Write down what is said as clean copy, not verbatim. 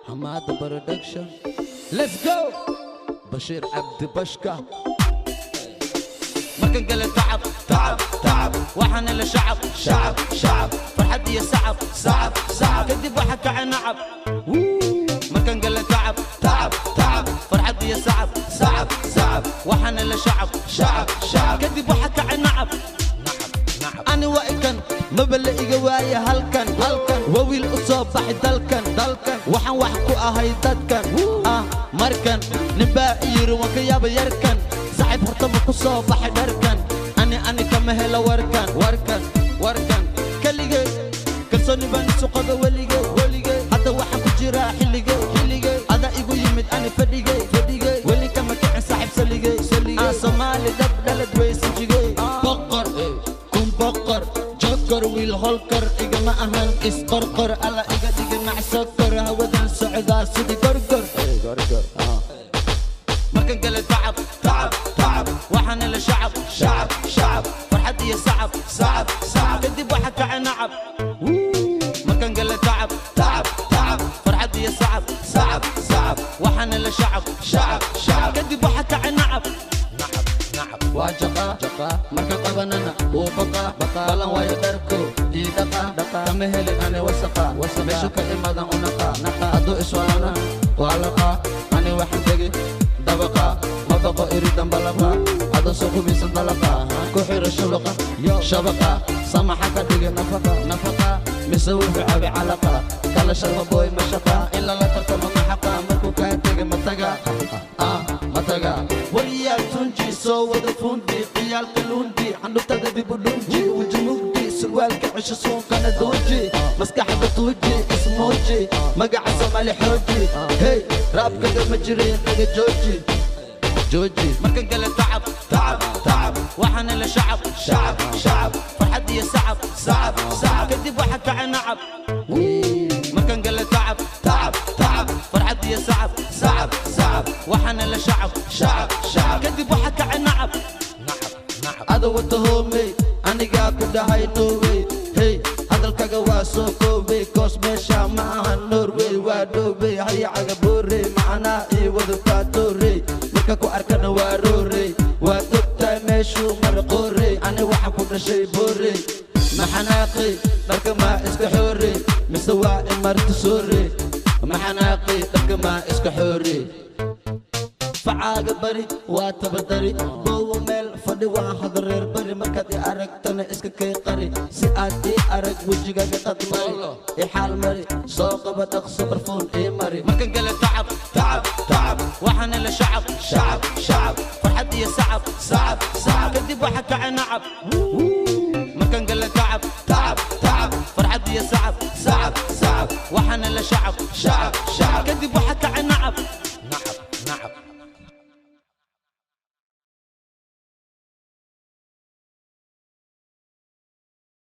Hamada Production. Let's go. Bashir Abdi Bashka. Markan gala tacab tacab tacab, waxaana la shacab shacab shacab, farxad iyo sacab sacab sacab, kadib waxa kaca nacab. Markan gala tacab tacab tacab, farxad iyo sacab sacab sacab, waxaana la shacab shacab shacab, kadib waxa kaca nacab. Ani waa ikan maba la iga waaya halkan halkan, waa wiil u soo baxay dalkan dalkan, waxaan wax ku ahay dadkan ah. Markan ninbaa i yiri waan ka yaaba yarkan, saaxiib horta ma ku soo baxay dharkan? Ani kama helo warkan warkan warkan, keligay kalsooni baan isu qaba weligay weligay. Hadda waxaan ku jiraa xilligay xilligay, adaa igu yimid ani fadhigay fadhigay, weli kama kicin saaxiib saligay saligay. Aan Soomaali dhab dhalad weysan jigay, boqor kun boqor jokor, wiil holkor igama ahan isqorqor, alla iga dhigi macsokor, hawadan socdaa sidii gorgor. Markan gala tacab tacab tacab, waxaana la shacab shacab shacab, farxad iyo sacab sacab sacab, kadib waxa kaca nacab. Markan gala tacab tacab tacab, farxad iyo sacab sacab sacab, waxaana la shacab shacab shacab, kadib waxa kaca nacab. Waa jaqa jaqa marka qabanana wuu baqa baqa, balan waayo dharko ii dhaqa dhaqa, kama helin ani wasaqa meeshu ka imadan u naqa naqa, hadduu iswalana waa laqa, ani waxaan tegi dabaqa, ma baqo iridan balaqa, adoo soo qubaysan dalaqa ku xiro shabaqa shabaqa, samaxa ka dhigi nafaqa nafaqa, mise wuxuu cabi calaqa kala sharma booy mashaqa, in lala tartamo maxaqa, markuu kaa tegi mataga ah mataga. Wariyaa tunji soo wada fundi, ciyaalka lundi, candhubtada dib u dhunji, weji mugdi, surwaalka cesho suuqana dooji, maskaxda tuuji, ismooji, magaca Soomaali xooji, hey raabkaga ma jirin kaga jooji jooji. Markan gala tacab tacab tacab, waxaana la shacab shacab shacab, farxad iyo sacab sacab sacab, kadib waxa kaca nacab. Markan gala tacab tacab tacab, farxad iyo sacab sacab sacab, waxaana la shacab shacab shacab, kadib waxa kaca nacab. Ada wata hoomey, anigaa ku dhahay norway, hey hadalkaga waa soo koobay, koos meesha ma ahan Norway, waa dhoobey hayacaga boorey, macnaa ii wada faatoorey, marka ku arkana waa roorey, waa dogtahay meeshuu mara qoorey, ani waxaan ku dhashay boorey. Maxanaaqi dharka maa iska xoorey, mise waa imarti soorey? Maxanaaqi dharka maa iska xoorey, facaaga bari waa tabadari, boowa meel fadhi waa hadareer bari, markaad i aragtana iska kay qari, si aad ii arag wejigaga qadmari, i xaal mari, soo qaba dhaqso barfuun ii mari. Markan gala tacab tacab tacab, waxaana la shacab shacab shacab, farxad iyo sacab sacab sacab, kadib waxa kaca nacab. Markan gala tacab tacab tacab, farxad iyo sacab sacab sacab, waxaana la shacab shacab shacab, kadib waxa kaca nacab.